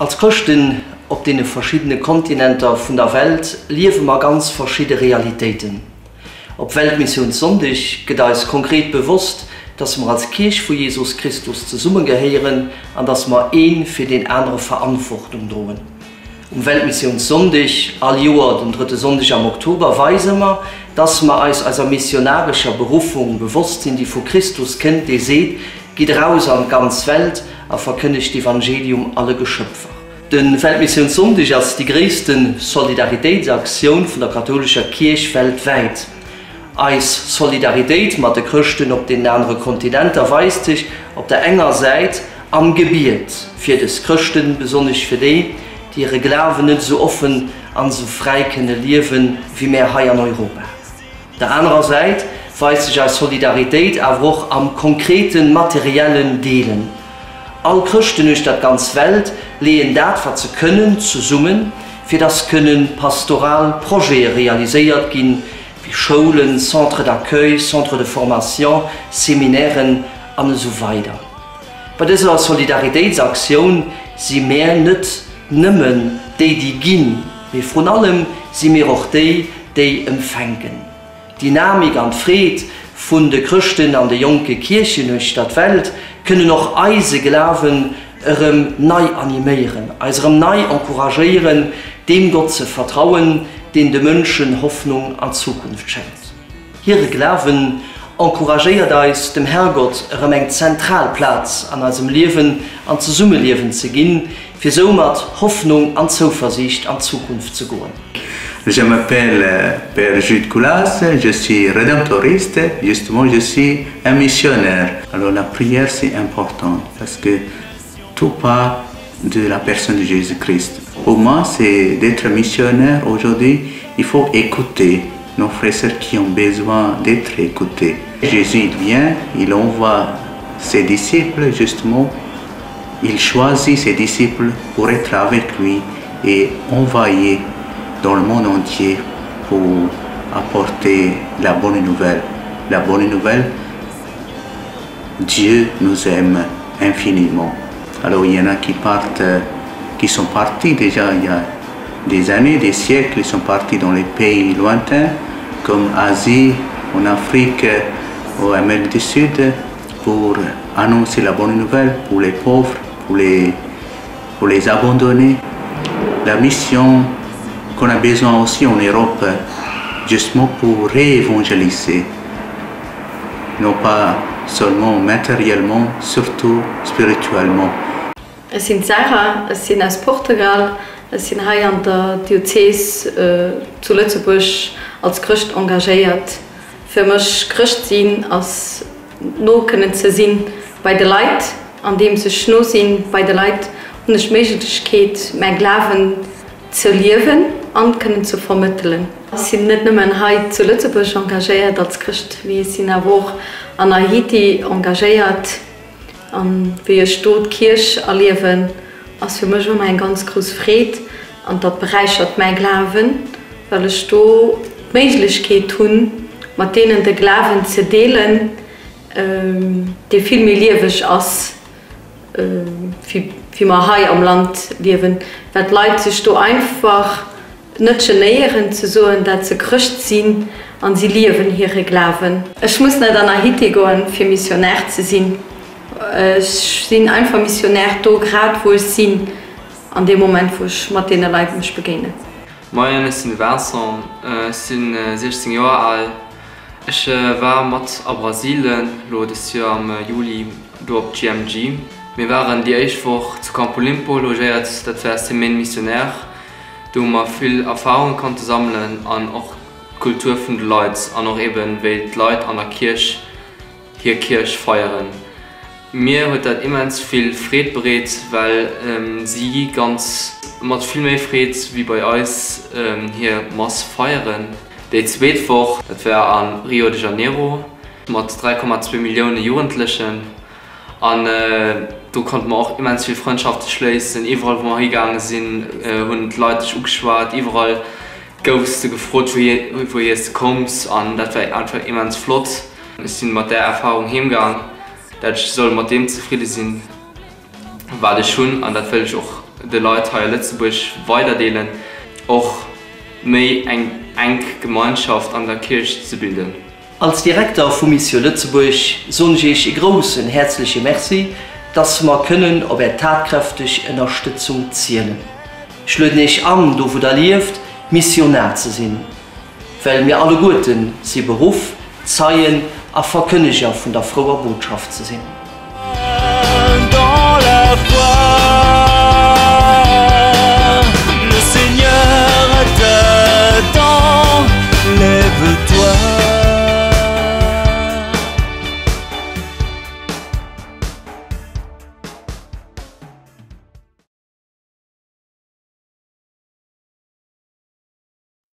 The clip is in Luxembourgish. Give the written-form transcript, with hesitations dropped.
Als Chrëschten op deene verschiddene Kontinenter vun der Welt liewe mer ganz verschidde Realitéiten. Op Weltmissiounssonndeg gëtt eis konkret bewosst, dass mer als Kierch vu Jesus Christus zesummegehéieren an dass mer ee fir deen anere Verantwortung droen. Um Weltmissiounssonndeg, all Joer den drëtte Sonndeg am Oktober, weise mer, dass mer eis eiser missionarescher Beruffung bewosst sinn, déi vu Christus kënnt, dee seet, Gitt eraus an d'ganz Welt a verkënnegt d'Evangelium alle Geschëpfer. De Weltmissiounssonndeg ass déi gréisste Solidaritéitsaktioun vun der kathoulescher Kierch weltwäit. Eis Solidaritéit mat de Chrëschten op deenen anere Kontinenter weist sech op der enger Säit am Gebiet fir des Chrëschten, besonnesch fir déi, déi hire Glawen net esou offen an esou fräi kënne liewen, wéi mär hei an Europa. Op der anerer Säit weist sech eis Solidaritéit awer och am konkreten, materiellen Deelen. All Chrëschten uechter d'ganz Welt leeën dat, wat se kënnen, zesummen, fir dass kënnen pastoral Projete realiséiert ginn, wéi Schoulen, Centres d'accueil, Centres de formation, Seminairen an esou weider. Bei dëser Solidaritéitsaktioun si mär net nëmmen déi, déi ginn, mee vrun allem si mir och déi, déi empfänken. D'Dynamik an d'Freed vun de Chrëschten an de jonke Kierchen uechter d'Welt kënnen och eise Glawen erëm nei animéieren, eis erëm nei encouragéieren, deem Gott ze vertrauen, deen de Mënschen Hoffnung an Zukunft schenkt. Hire Glawen encouragéiert eis, dem Herrgott erëm eng zentral Plaz an eisem Liewen an Zesummeliewen ze ginn, fir sou mat Hoffnung an Zouversiicht an d'Zukunft ze goen. Je m'appelle Père Jude Coulas, je suis rédemptoriste, justement je suis un missionnaire. Alors la prière c'est important parce que tout part de la personne de Jésus-Christ. Pour moi c'est d'être missionnaire aujourd'hui, il faut écouter nos frères et sœurs qui ont besoin d'être écoutés. Jésus il vient, il envoie ses disciples justement il choisit ses disciples pour être avec lui et envoyer dans le monde entier pour apporter la bonne nouvelle. La bonne nouvelle, Dieu nous aime infiniment. Alors il y en a qui partent, qui sont partis déjà il y a des années, des siècles, ils sont partis dans les pays lointains, comme Asie, en Afrique, ou Amérique du Sud, pour annoncer la bonne nouvelle pour les pauvres, pour les, pour les abandonnés. La mission qu'on a besoin aussi en Europe, justement pour réévangéliser, non pas seulement matériellement, surtout spirituellement. Ech sinn d'Sarah, ech sinn aus Portugal. Ech sinn hei an der Diözees zu Lëtzebuerg als Chrëscht engagéiert. Fir mech Chrëscht sinn ass no kënnen ze sinn bei de Leit. Andeems ech no sinn bei de Leit, hunn ech d'Méiglechkeet mäi Glawen ze liewen an kënnen ze vermëttelen. Ech sinn net nëmmen hei zu Lëtzebuerg engagéiert als Chrëscht, mee ech sinn awer och an Haiti engagéiert. An wéi ech do d'Kierch erliewen, ass fir mech ëmmer eng ganz grouss Freed an dat beräichert mäi Glawen, well ech do d'Méiglechkeet hunn, mat deenen de Glawen ze deelen, dee vill méi lieweg ass, wéi mer hei am Land liewen, well d'Leit sech do einfach Net genéieren ze soen dat se Chrëscht sinn an si liewen hire Glawen. Ech muss net an Haiti goen fir Missionnaire ze sinn. Ech sinn einfach Missionnaire do grad wou ech sinn an deem Moment wou ech mat deene Leit mech begéinen. Moien, ech sinn de Vincent, ech sinn 16 Joer al. Ech war mat a Brasilen lo dëst Joer am Juli do op d'GMG. Mir waren déi éischt Woch zu Campo Limpo logéiert, dat war Semaine Missionnaire. Do hu mer vill Erfahrunge konnte sammelen an och d'Kultur vun de Leit an och eben wéi d'Leit an der Kierch hir Kierch feieren. Mir huet dat immens vill Freed bereet, well si ganz mat vill méi Freed wéi bei eis hir Mass feieren. Déi zweet Woch, dat war a Rio de Janeiro mat 3,2 Millioune Jugendlechen. An do konnte mer och immens vill Frëndschafte schléissen. Iwwerall wou mer higaange sinn, hunn d'Leit dech ugeschwat. Iwwerall goufs de gefrot, wouhier s de koums. An dat war einfach immens flott. Ech si mat där Erfarung heemgaang, dat ech soll mat deem zefridde sinn, wat ech hunn. An dat wëll ech och. de Leit hei a Lëtzebuerg weiderdeelen, och méi eng enk Gemeinschaft an der Kierch ze bilden. Als Direkter vu Missio Lëtzebuerg soen ech Iech e groussen häerzleche Merci, dass mer kënnen op Är tatkräfteg Ënnerstëtzung zielen. Ech lueden Iech an, do wou Der lieft, Missionar ze sinn, well mir alleguerten si beruff, Zeien a Verkënneger vun der frouer Botschaft ze sinn. Dans la foi.